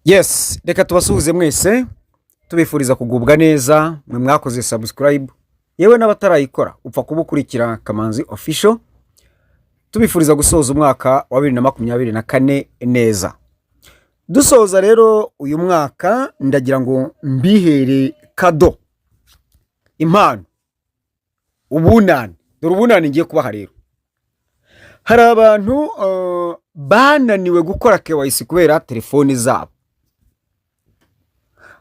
Yes, reka tubasuhuze mwese, tubifuriza kugubwa neza, mwe mwakoze subscribe, yewe n'abatarayikora, upfa kuba ukurikira Kamanzi Official. Tubifuriza gusoza umwaka wa 2024 neza. Dusoza rero uyu mwaka, ndagira ngo mbihere cadeau, impano, ubunani. Dore ubunani ngiye kubaha rero. Hari abantu bananiwe gukora KYC kubera telefoni zabo.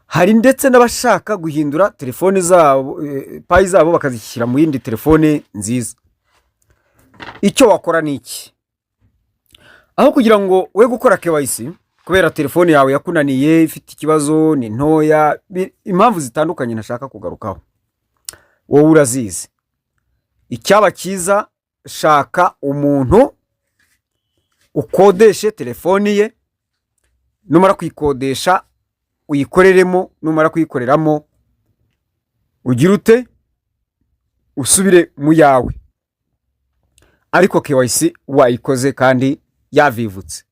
Hari ndetse n'abashaka guhindura telefoni zabo, Pi zabo bakazishyira mu yindi telefone nziza. Icyo wakora ni iki? Aho kugira ngo we gukora KYC kubera telefone yawe yakunaniye, ifite ikibazo, ni ntoya, impamvu zitandukanye ntashaka kugarukaho, wowe urazizi. Icyaba cyiza, shaka umuntu ukodeshe telefoni ye. Numara kuyikodesha uyikoreremo, numara kuyikoreramo ugire ute? Usubire mu yawe, ariko KYC wayikoze kandi yavivutse.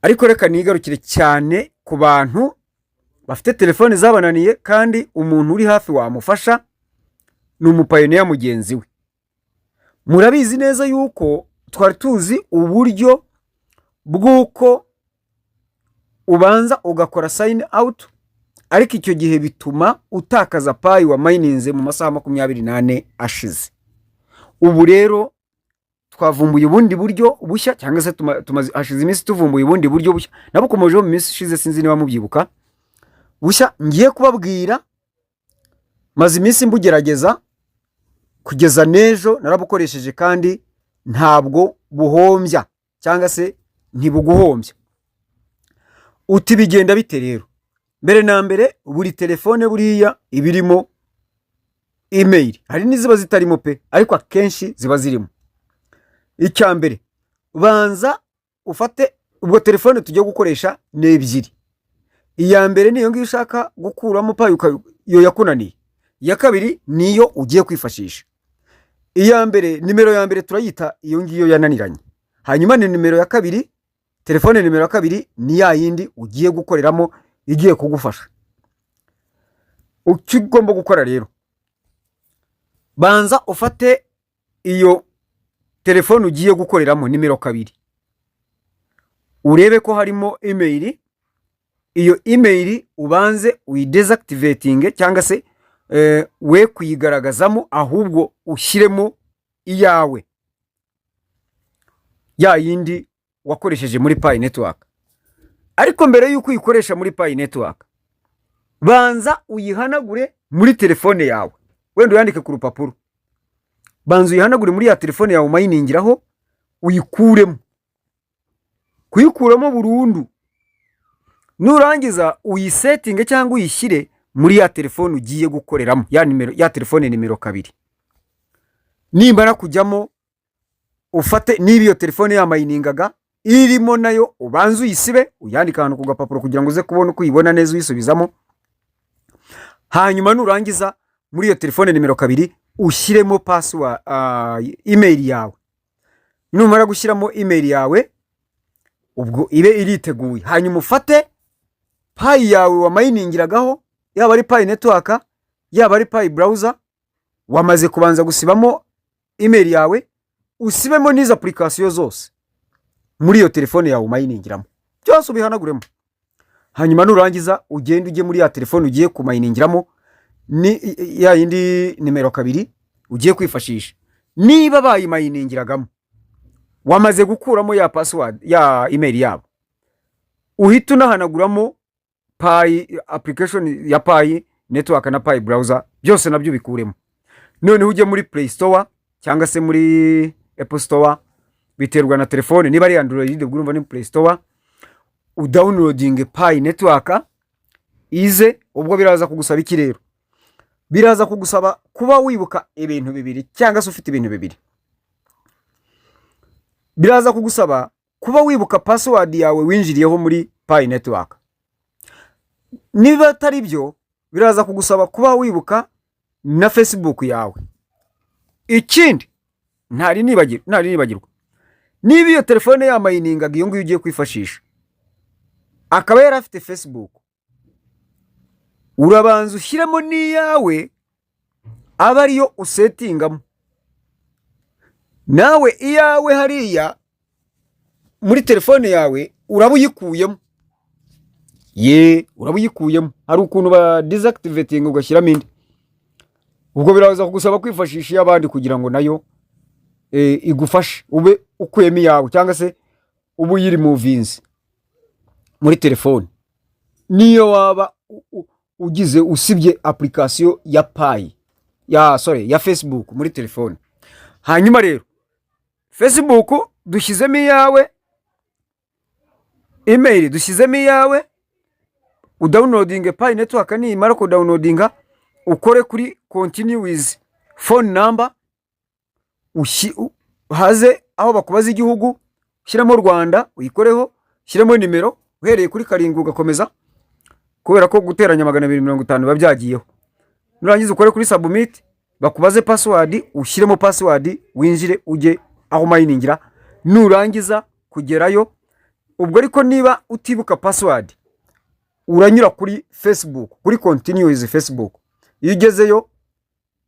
Ariko reka nigarukire cyane ku bantu bafite telefoni zabananiye, kandi umuntu uri hafi wamufasha ni umupioneer mugenzi we. Murabizi neza yuko twari tuzi uburyo bw'uko ubanza ugakora sign out, ariko icyo gihe bituma utakaza Pi wamayininze mu masaha 24 ashize. Ubu rero twavumbuye ubundi buryo bushya, cyangwa se hashize iminsi tuvumbuye ubundi buryo bushya, nabukomojeho mu minsi ishize, sinzi niba mubyibuka. Bushya ngiye kubabwira, maze iminsi mbugerageza, kugeza n'ejo narabukoresheje, kandi ntabwo buhombya cyangwa se ntibuguhombya. Uti bigenda bite rero? Mbere na mbere, buri telefone buriya iba irimo email. Hari n'iziba zitarimo pe, ariko akenshi ziba zirimo. Icya mbere, banza ufate ubwo telefone tugiye gukoresha ni ebyiri. Iya mbere niyo ngiyo ushaka gukuramo Pi, iyo yakunaniye. Iya kabiri niyo ugiye kwifashisha. Iya mbere, nimero ya mbere turayita iyo ngiyo yananiranye. Hanyuma ni nimero ya kabiri, telefone nimero ya kabiri ni ya yindi ugiye gukoreramo, igiye kugufasha. Icyo ugomba gukora rero, banza ufate iyo telefone ugiye gukoreramo nimero 2, urebe ko harimo email. Iyo email ubanze uyidésactivatinge, cyangwa se we kuyigaragazamo, ahubwo ushyiremo iyawe, ya yindi wakoresheje muri Pi Network. Ariko mbere y'uko uyikoresha muri Pi Network, banza uyihanagure muri telefone yawe, wenda uyandike ku rupapuro. Banza uyihanagure muri ya telefone yawe umayiningiraho, uyikuremo, kuyikuramo burundu. Nurangiza uyisetinge cyangwa uyishyire muri ya telefone ugiye gukoreramo, ya nimero, ya telefone nimero 2. Nimara kujyamo, ufate niba iyo telefone yamayiningaga irimo nayo, ubanze uyisibe, uyandike ahantu ku gapapuro kugira ngo uze kubona uko uyibona neza uyisubizamo. Hanyuma nurangiza, muri iyo telefone nimero 2 ushyiremo password, email yawe. Numara gushyiramo email yawe, ubwo ibe iriteguye. Hanyuma ufate Pi yawe wamayiningiragaho, yaba ari Pi Network, yaba ari Pi Browser, wamaze kubanza gusibamo email yawe, usibemo n'izo application zose muri iyo telefone yawe umayiningiramo, byose ubihanaguremo. Hanyuma nurangiza ugende ujye muri ya telefone ugiye kumayiningiramo, ni ya yindi nimero 2 ugiye kwifashisha. Niba bayimayiningiragamo, wamaze gukuramo ya password ya email yabo, uhita unahanaguramo Pi application ya Pi Network na Pi Browser, byose nabyo bikuremo. Noneho ujye muri Play Store cyangwa se muri Apple Store, biterwa na telefone. Niba ari Android, ubwo urumva ni Play Store, udownloadinge Pi Network ize. Ubwo biraza kugusaba iki rero? Biraza kugusaba kuba wibuka ibintu bibiri, cyangwa se ufite ibintu bibiri. Biraza kugusaba kuba wibuka password yawe winjiriyeho muri Pi Network. Niba atari byo, biraza kugusaba kuba wibuka na Facebook yawe. Ikindi ntari nibagirwa, niba iyo telefone yamayiningaga, iyo ngiyo ugiye kwifashisha. Akaba yari afite Facebook, urabanza ushyiremo n'iyawe, aba ariyo usettingamo nawe iyawe hariya muri telefone yawe. Uraba uyikuyemo, ye, uraba uyikuyemo. Hari ukuntu ba deactivating ugashyiramo indi. Ubwo biraza kugusaba kwifashisha iy'abandi kugira ngo nayo igufashe, ube ukuyemo iyawe cyangwa se ube uyiremovinze muri telefone. Niyo waba ugize usibye application ya Pi ya, sorry, ya Facebook muri telefone. Hanyuma rero Facebook dushyizemo iyawe, email dushyizemo iyawe, udownloadinge Pi Network. Nimara kudownloadinga, ukore kuri continue with phone number, haze aho bakubaza igihugu, ushyiramo Rwanda, uyikoreho, ushyiremo nimero uhereye kuri 7 ugakomeza, kubera ko guteranya 250 biba byagiyeho. Nurangiza ukore kuri submit, bakubaze password, ushyiremo password, winjire ujye aho miningira. Nurangiza kugerayo ubwo, ariko niba utibuka password, uranyura kuri Facebook, kuri continue with Facebook. Iyo ugezeyo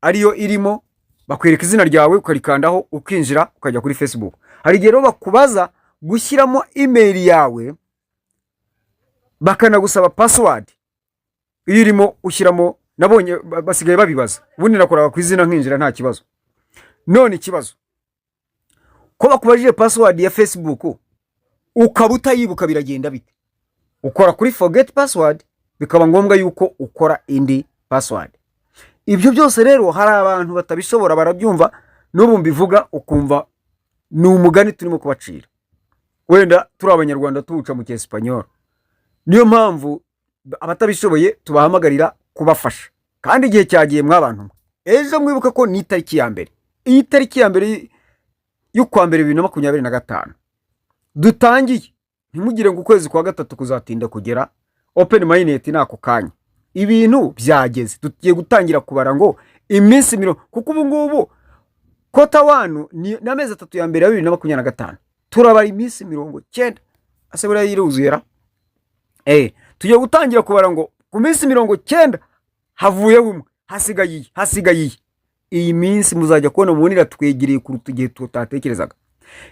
ariyo irimo, bakwereka izina ryawe, ukarikandaho, ukinjira, ukajya kuri Facebook. Hari igihe rero bakubaza gushyiramo email yawe, bakanagusaba password. Iyo urimo ushyiramo, nabonye basigaye babibaza. Ubundi nakoraga ku izina nkinjira nta kibazo. None ikibazo, ko bakubajije password ya Facebook ukaba utayibuka, biragenda bite? Ukora kuri forget password, bikaba ngombwa yuko ukora indi password. Ibyo byose rero hari abantu batabishobora, barabyumva n'ubu mbivuga ukumva ni umugani turimo kubacira, wenda turi Abanyarwanda tuwuca mu cyesipanyoro. Niyo mpamvu abatabishoboye tubahamagarira kubafasha, kandi igihe cyagiye mw'abantu mwe. Ejo mwibuka ko ni itariki ya mbere, iyi tariki ya mbere y'ukwa mbere 2025 dutangiye. Ntimugire ngo ukwezi kwa gatatu kuzatinda kugera. Open mainnet ni ako kanya, ibintu byageze. Tugiye gutangira kubara ngo iminsi 40, kuko ubu ngubu quarter one ni amezi 3 ya mbere ya 2025. Turabara iminsi 90. Ase buriya yiruzuye ra? Tugiye gutangira kubara ngo ku minsi 90 havuyeho umwe, hasigaye iyi, hasigaye iyi. Iyi minsi muzajya kubona mubona iratwegereye kuruta igihe tutatekerezaga.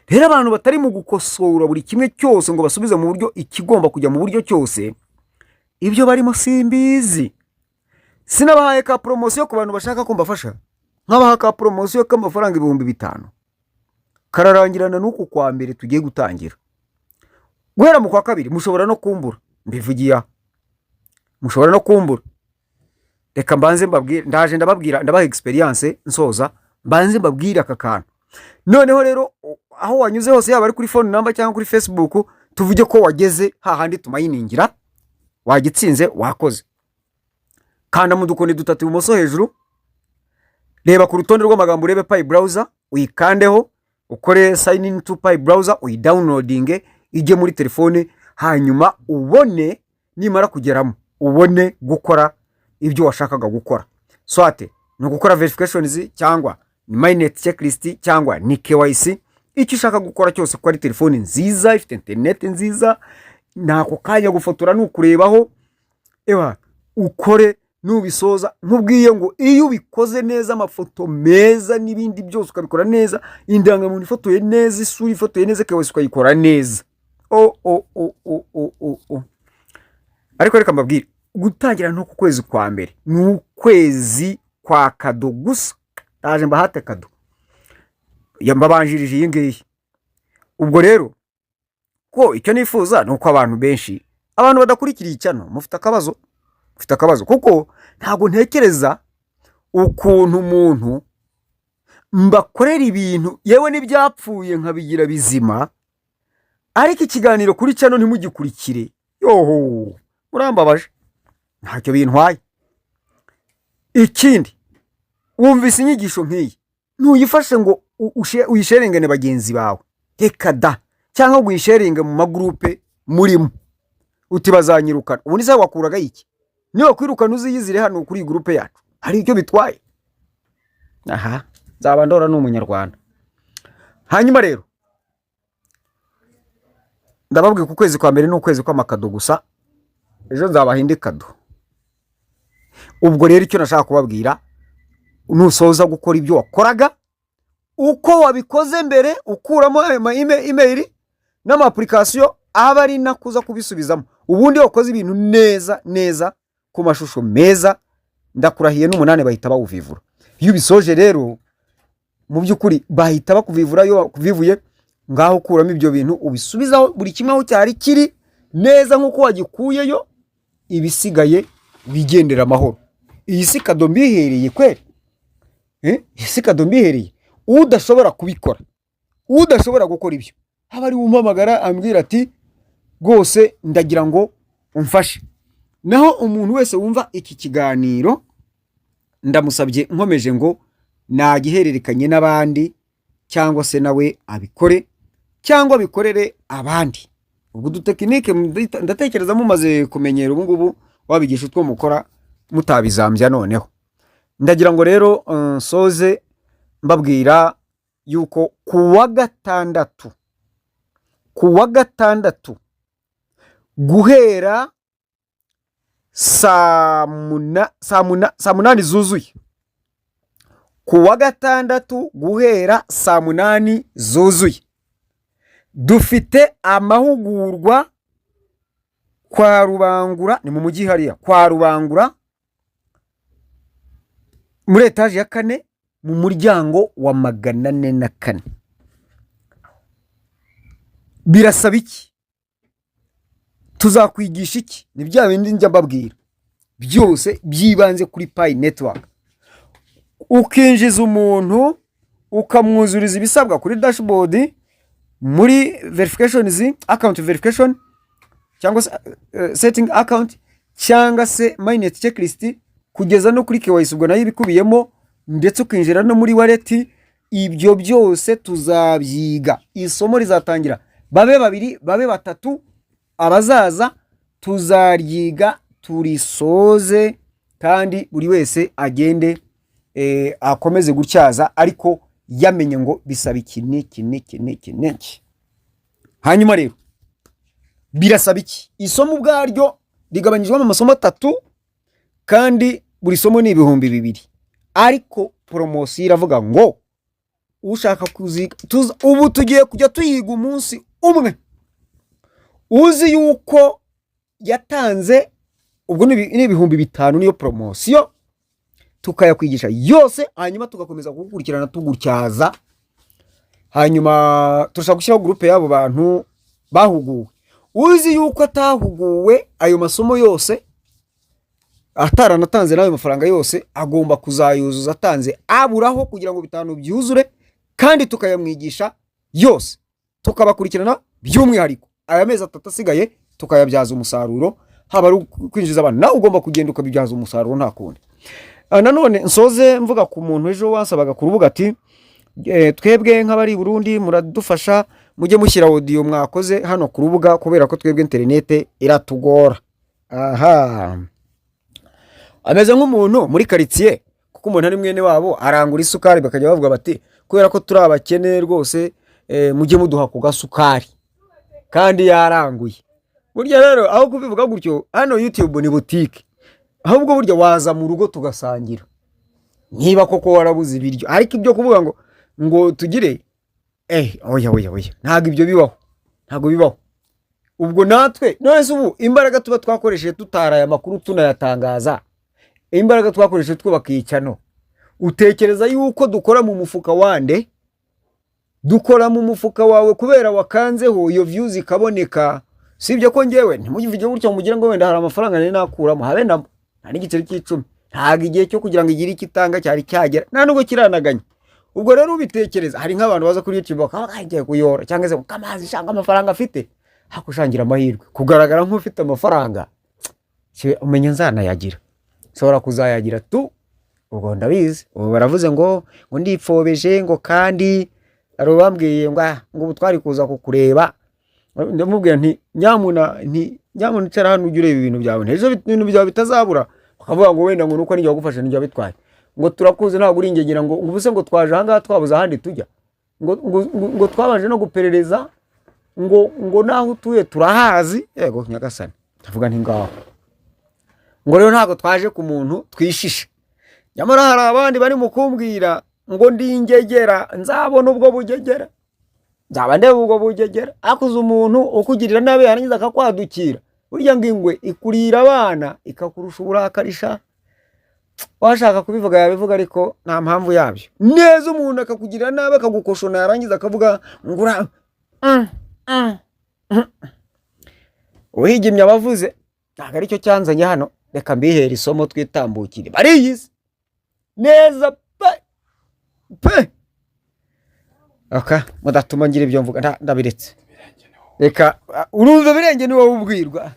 Rero abantu batari mu gukosora buri kimwe cyose ngo basubize mu buryo ikigomba kujya mu buryo cyose, ibyo barimo simbizi. Sinabahaye ka promotion ku bantu bashaka ko mbafasha, nkabaha ka promotion k'amafaranga 5000, kararangirana n'uku kwa mbere tugiye gutangira. Guhera mu kwa kabiri mushobora no kumbura, mbivugiye aha, mushobora no kumbura. Reka mbanze mbabwire, ndaje ndababwira, ndabaha experience nsoza. Mbanze mbabwire aka kantu. Noneho rero aho wanyuze hose, yaba ari kuri phone number cyangwa kuri Facebook, tuvuge ko wageze hahandi tuminingira, wagitsinze, wakoze. Kanda mu dukoni dutatu ibumoso hejuru, reba ku rutonde rw'amagambo, urebe Pi Browser, uyikandeho, ukore sign in to Pi Browser, uyidownloadinge ijye muri telefone. Hanyuma ubone, nimara kugeramo, ubone gukora ibyo washakaga gukora, soit ni ugukora verifications, cyangwa ni mainnet checklist, cyangwa ni KYC, icyo ushaka gukora cyose, kuko ari telefone nziza ifite interineti nziza, nako kanya gufotora ni ukurebaho. Ewa, ukore. Nubisoza, nkubwiye ngo iyo ubikoze neza, amafoto meza n'ibindi byose ukabikora neza, indangamuntu ifotoye neza, isura ifotoye neza, KYC ukayikora neza, o o o o o o o. Ariko reka mbabwire, gutangira no ku kwezi kwa mbere ni ukwezi kwa kado gusa. Ndaje mbahate kado, mbabanjirije iyi ngiyi. Ubwo rero ko icyo nifuza ni uko abantu benshi, abantu badakurikiriye icyano, mufite akabazo, mufite akabazo, kuko ntabwo ntekereza ukuntu umuntu mbakorera ibintu, yewe n'ibyapfuye nkabigira bizima, ariko ikiganiro kuri channel ntimugikurikire. Yoho, murambabaje, ntacyo bintwaye. Ikindi, wumvise inyigisho nk'iyi, ntuyifashe ngo uyisharingane bagenzi bawe, reka da, cyangwa ngo uyisharinge mu magurupe murimo, uti bazanyirukana. Ubundi se wakuraga iki? Niba kwirukana, uziyizire hano kuri iyi gurupe yacu, hari icyo bitwaye? Aha nzaba ndora ni Umunyarwanda. Hanyuma rero Ndababwira ko ukwezi kwa mbere ni ukwezi kw'amakado gusa. Ejo nzabaha indi kado. Ubwo rero icyo nashaka kubabwira, nusoza gukora ibyo wakoraga uko wabikoze mbere, ukuramo ayo ma email n'ama application, aba ari nakuza kubisubizamo. Ubundi iyo wakoze ibintu neza neza ku mashusho meza, ndakurahiye, n'umunani bahita bawuvivura. Iyo ubisoje rero, mu by'ukuri bahita bakuvivura. Iyo bakuvivuye, ngaho ukuramo ibyo bintu, ubisubizaho buri kimwe aho cyari kiri neza nk'uko wagikuyeyo, ibisigaye wigendera amahoro. Iyi si kado mbihereye kweri. Iyi si kado mbihereye. Udashobora kubikora, udashobora gukora ibyo, haba ari umpamagara ambwira ati: "Rwose ndagira ngo umfashe." Naho umuntu wese wumva iki kiganiro, ndamusabye nkomeje ngo nagihererekanye n'abandi, cyangwa se nawe abikore, cyangwa abikorere abandi. Ubwo udutekinike ndatekereza mumaze kumenyera, ubu ngubu wabigisha utwo mukora mutabizambya. Noneho ndagira ngo rero nsoze mbabwira yuko kuwa gatandatu guhera saa 8 zuzuye, kuwa gatandatu guhera saa 8 zuzuye, dufite amahugurwa kwa Rubangura. Ni mu mujyi hariya kwa Rubangura, muri etaje ya kane, mu muryango wa 404. Birasaba iki? Tuzakwigisha iki? Ni bya bindi njya mbabwira byose byibanze kuri Pi Network. Ukinjiza umuntu, ukamwuzuriza ibisabwa kuri dashboard, muri verifications, account verification, cyangwa se setting account, cyangwa se mainnet checklist, kugeza no kuri KYC, ubwo nayo ibikubiyemo, ndetse ukinjira no muri wallet. Ibyo byose tuzabyiga. Isomo rizatangira, babe babiri, babe batatu, abazaza tuzaryiga turisoze, kandi buri wese agende akomeze gutyaza, ariko yamenye ngo bisaba iki n'iki n'iki n'iki n'iki. Hanyuma rero birasaba iki? Isomo ubwaryo rigabanyijwemo amasomo atatu, kandi buri somo ni 2000. Ariko poromosiyo iravuga ngo ushaka kuziga, ubu tugiye kujya tuyiga umunsi umwe. Uzi yuko yatanze, ubwo ni 5000, niyo poromosiyo, tukayakwigisha yose, hanyuma tugakomeza kugukurikirana tugutyaza. Hanyuma turashaka gushyiraho groupe y'abo bantu bahuguwe. Uzi yuko atahuguwe ayo masomo yose, ataranatanze n'ayo mafaranga yose, agomba kuzayuzuza atanze aburaho kugira ngo 5 byuzure, kandi tukayamwigisha yose, tukabakurikirana by'umwihariko. Aya mezi 3 asigaye tukayabyaza umusaruro, haba ari kwinjiza abantu, nawe ugomba kugenda ukabibyaza umusaruro, nta kundi. Nanone nsoze mvuga ku muntu ejo wansabaga ku rubuga ati: "Twebwe nk'abari i Burundi muradufasha, mujye mushyira audio mwakoze hano ku rubuga, kubera ko twebwe interinete iratugora." Aha ameze nk'umuntu muri karitsiye, kuko umuntu ari mwene wabo, arangura isukari, bakajya bavuga bati: "Kubera ko turi abakene rwose, mujye muduha ku gasukari," kandi yaranguye. Burya rero aho kubivuga gutyo, hano YouTube ni butike. Ahubwo burya waza mu rugo tugasangira niba koko warabuze ibiryo. Ariko ibyo kuvuga ngo tugire, oya, oya, oya, ntabwo ibyo bibaho, ntabwo bibaho. Ubwo natwe none se ubu imbaraga tuba twakoresheje tutaraye amakuru tunayatangaza, imbaraga twakoresheje twubaka iyi channel, utekereza yuko dukora mu mufuka wande? Dukora mu mufuka wawe, kubera wakanzeho iyo views ikaboneka. Sibyo ko ngewe, ntimuvuge gutyo mugire ngo wenda hari amafaranga nari nakuramo, habe namo, nta n'igiceri cy'icumi. Ntabwo igihe cyo kugira ngo igire icyo itanga cyari cyagera, nta nubwo kiranaganya. Ubwo rero ubitekereza, hari nk'abantu baza kuri YouTube bakaba bagiye kuyora, cyangwa se ngo amazi shanga amafaranga afite, hakushangira amahirwe kugaragara nk'ufite amafaranga. Umenya nzanayagira, nshobora kuzayagira tu. Ubwo ndabizi, ubu baravuze ngo ndipfobeje, ngo kandi hari ubambwiye ngo ngo ubu twari kuza kukureba. Ndamubwira nti: "Nyamuna," nti: "nyamuna icara hano ujye ureba ibintu byawe, ejo ibintu byawe bitazabura." Bakavuga ngo wenda ngo nuko nijye wagufasha, nijye wabitwaye, ngo turakuze, ntabwo uri ingegera, ngo ubuse ngo twaje ahangaha twabuze ahandi tujya, ngo twabanje no guperereza. Ngo naho utuye turahazi. Yego nyagasani, ndavuga nti ngaho. Ngo rero ntabwo twaje ku muntu twishishe. Nyamara hari abandi bari mu kumbwira ngo ndi ingegera. Nzabona ubwo bugegera, nzaba ndeba ubwo bugegera. Akuze umuntu ukugirira nabi, yarangiza akakwadukira. Burya ngo ingwe ikurira abana ikakurusha uburakari sha. Washaka kubivuga yabivuga, ariko nta mpamvu yabyo neza. Umuntu akakugirira nabi, akagukoshona, yarangiza akavuga ngo ura Uhigimye abavuze ntabwo aricyo cyanzanye hano. Reka mbihere isomo, twitambukire. Bariyizi neza pe pe. Aka mudatuma ngira ibyo mvuga, ndabiretse. Reka urumva birenge ni wowe ubwirwa.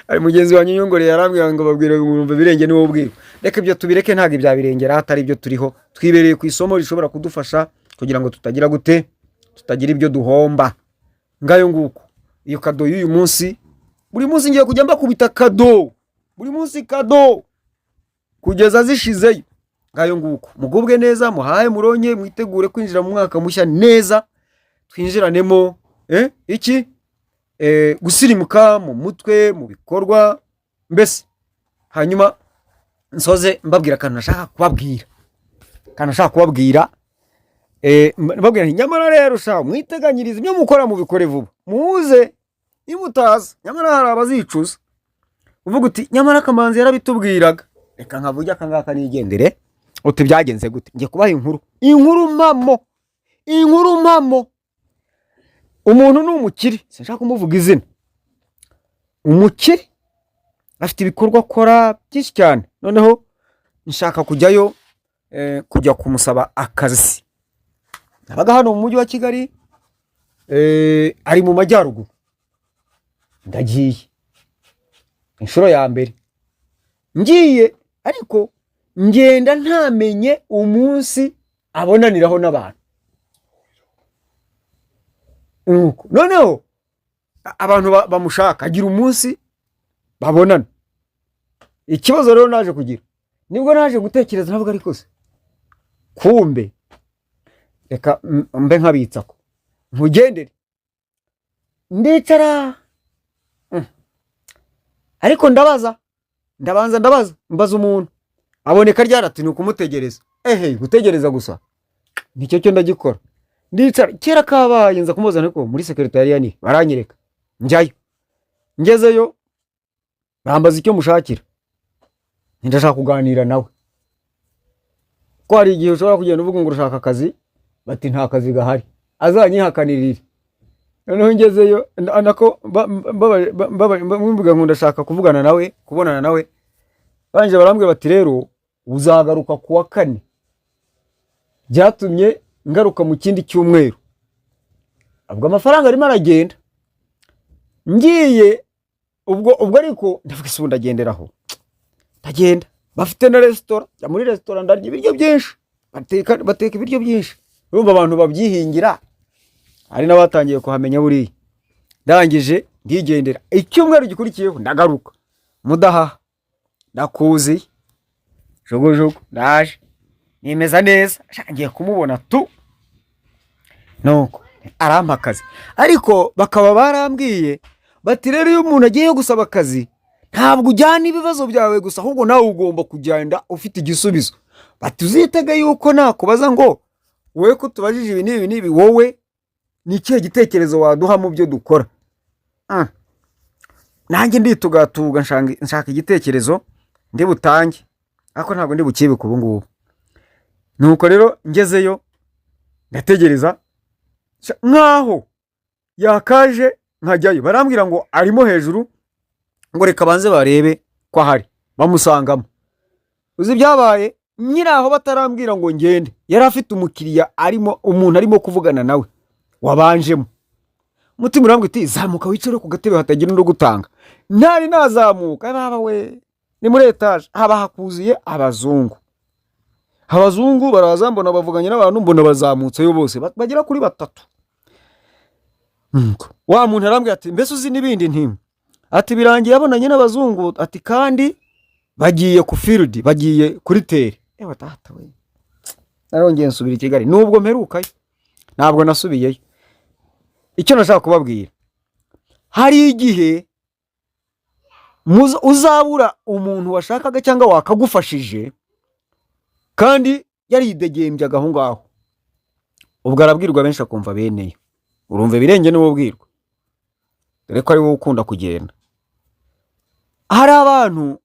Ari mugenzi wanjye unyongoreye, yarambwira ngo babwire ngo urumva birenge ni wowe ubwirwa. Reka ibyo tubireke, ntabwo ibya birengera atari ibyo turiho. Twibereye ku isomo rishobora kudufasha kugira ngo tutagira gute, tutagira ibyo duhomba. Ngayo nguko iyo kado y'uyu munsi. Buri munsi ngiye kujya mbakubita kado, buri munsi kado kugeza zishizeyo. Ngayo nguko, mugubwe neza, muhaye muronye, mwitegure kwinjira mu mwaka mushya neza. Twinjiranemo iki gusirimuka mu mutwe, mu bikorwa mbese. Hanyuma nsoze mbabwira akantu nashaka kubabwira, mbabwira nti nyamara rero sha, mwiteganyirize ibyo mukora, mubikore vuba, muze nimutaza. Nyamara hari abazicuza, uvuga uti nyamara Kamanzi yarabitubwiraga. Reka nkavuge aka ngaka nigendere. Uti byagenze gute? Ngiye kubaha inkuru, inkuru mpamo, inkuru mpamo. Umuntu ni umukire, sinshaka kumuvuga izina. Umukire afite ibikorwa akora byinshi cyane. Noneho nshaka kujyayo, kujya kumusaba akazi. Nabaga hano mu mujyi wa Kigali, ari mu majyaruguru. Ndagiye inshuro ya mbere, ngiye ariko ngenda ntamenye umunsi abonaniraho n'abantu. Nuko noneho abantu bamushaka, agira umunsi babonana. Ikibazo rero naje kugira, nibwo naje gutekereza, ntabwo ariko se kumbe reka mbe nkabitsa ko nkugendere. Ndicara. Ariko ndabaza, ndabanza ndabaza, mbaza umuntu aboneka ryari, ati ni ukumutegereza. Ehe, gutegereza gusa nicyo cyo ndagikora. Ndicara, kera kabaye nza kumubaza, ariko muri secretariat ni baranyereka, njyayo. Ngezeyo bambaza icyo mushakira. Ndashaka kuganira nawe, ko hari igihe ushobora kugenda uvuga ngo urashaka akazi, bati nta kazi gahari, azanyihakanirire. Noneho ngezeyo nako mvuga ngo ndashaka kuvugana nawe, kubonana nawe. Barangije barambwira bati rero uzagaruka ku wa kane. Byatumye ngaruka mu kindi cyumweru, ubwo amafaranga arimo aragenda. Ngiye ubwo ariko ndavuga ese ubu ndagenderaho? Ndagenda, bafite na resitora. Njya muri resitora, ndarya ibiryo byinshi, bateka ibiryo byinshi. Urumva abantu babyihingira, hari n'abatangiye kuhamenya buriya. Ndangije ndigendera. Icyumweru gikurikiyeho ndagaruka, mudahaha ndakuziye, jogojogo ndaje nimeza neza. Sha, ngiye kumubona tu. Nuko arampa akazi, ariko bakaba barambwiye bati rero iyo umuntu agiye gusaba akazi, ntabwo ujyana ibibazo byawe gusa, ahubwo nawe ugomba kugenda ufite igisubizo. Bati uzitege yuko nakubaza ngo wowe ko tubajije ibi n'ibi n'ibi, wowe ni ikihe gitekerezo waduha mu byo dukora? Nanjye nditugatuga, nshaka igitekerezo ndi butange, ariko ntabwo ndi bukibuke ubu ngubu. Nuko rero ngezeyo ndategereza nkaho yakaje nkajyayo, barambwira ngo arimo hejuru, ngo reka banze barebe ko ahari. Bamusangamo. Uzi ibyabaye? Nyiri aho batarambwira ngo ngende, yari afite umukiriya arimo, umuntu arimo kuvugana nawe wabanjemo. Umutima urambwira uti zamuka wicare ku gatebe hatagira undi ugutanga. Ntari nazamuka, baba we, ni muri etaje, haba hakuzuye abazungu. Abazungu baraza, mbona bavuganye n'abantu, mbona bazamutseyo bose bagera kuri batatu. Nuko wa muntu arambwira ati mbese uzi n'ibindi? Nti ati birangiye abonanye n'abazungu, ati kandi bagiye ku field, bagiye kuri terrain. Ewe data we, narongeye nsubira i Kigali. Nubwo mperukayo, ntabwo nasubiyeyo. Icyo nashaka kubabwira, hari igihe uzabura umuntu washakaga cyangwa wakagufashije kandi yaridegembyaga aho ngaho. Ubwo arabwirwa benshi akumva beneyo. Urumva ibirenge niwo ubwirwa, dore ko ari wowe ukunda kugenda. Hari abantu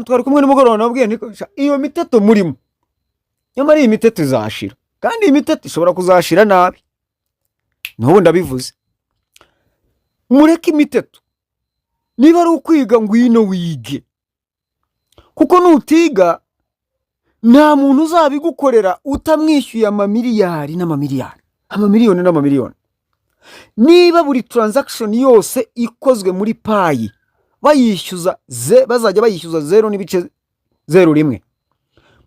twari kumwe nimugoroba, nababwiye nti: "Sha, iyo miteto murimo, nyamara iyi miteto izashira, kandi iyi miteto ishobora kuzashira nabi." N'ubu ndabivuze, mureke imiteto. Niba ari ukwiga, ngwino wige, kuko nutiga nta muntu uzabigukorera utamwishyuye amamiliyari n'amamiliyari, amamiliyoni n'amamiliyoni. Niba buri transaction yose ikozwe muri Pi bayishyuza bazajya bayishyuza 0.01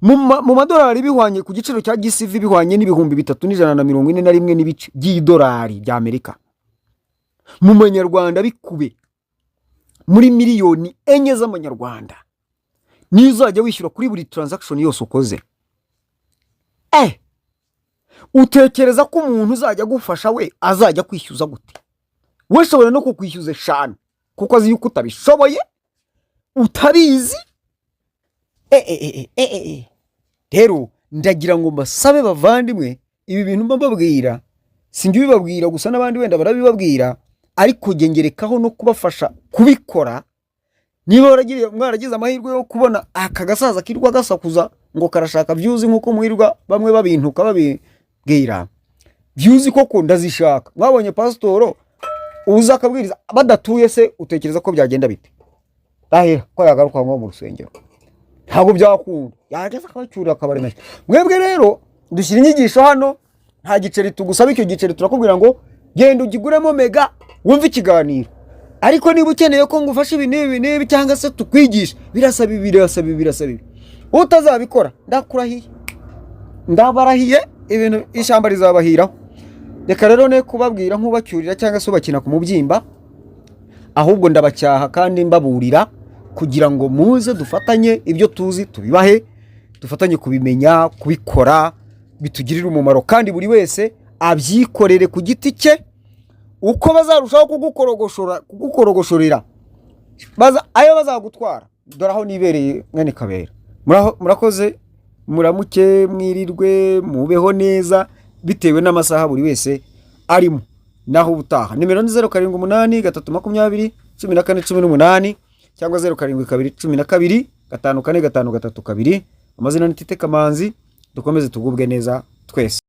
mu madolari, bihwanye ku giciro cya GCV, bihwanye n'3,141 n'ibice by'idolari by'Amerika. Mu manyarwanda bikube muri miliyoni 4 z'amanyarwanda niyo uzajya wishyura kuri buri transaction yose ukoze. Utekereza ko umuntu uzajya agufasha we azajya kwishyuza gute? We ashobora no kukwishyuza 5 kuko azi yuko utabishoboye, utabizi. Rero ndagira ngo mbasabe bavandimwe, ibi bintu mba mbabwira sinjye ubibabwira gusa, n'abandi wenda barabibabwira, ariko njye ngerekaho no kubafasha kubikora. Niba mwaragize amahirwe yo kubona aka gasaza kirirwa gasakuza ngo karashaka views, nk'uko muhirwa bamwe babintuka babibwira, views koko ndazishaka. Mwabonye pasitoro uza akabwiriza badatuye se? Utekereza ko byagenda bite? Rahira ko yagaruka nko mu rusengero, ntabwo byakunda, yageza akabacyurira akabaremesha. Mwebwe rero dushyira inyigisho hano, nta giceri tugusaba. Icyo giceri turakubwira ngo genda ugiguremo mega wumve ikiganiro. Ariko niba ukeneye ko ngufasha ibi n'ibi n'ibi cyangwa se tukwigisha, birasaba ibi, birasaba ibi, birasaba ibi. Utazabikora, ndakurahiye, ndabarahiye, ibintu ishyamba rizabahiraho. Reka rero ne kubabwira nk'ubacyurira cyangwa se ubakina ku mubyimba, ahubwo ndabacyaha kandi mbaburira kugira ngo muze dufatanye ibyo tuzi tubibahe, dufatanye kubimenya, kubikora, bitugirire umumaro, kandi buri wese abyikorere ku giti cye. Uko bazarushaho kugukorogoshorera ayo bazagutwara, dore aho nibereye mwene Kabera. Murakoze, muramuke, mwirirwe, mubeho neza bitewe n'amasaha buri wese arimo. Naho ubutaha, nimero ni 0783201418 cyangwa 0721254532. Amazina ni Tite Kamanzi. Dukomeze tugubwe neza twese.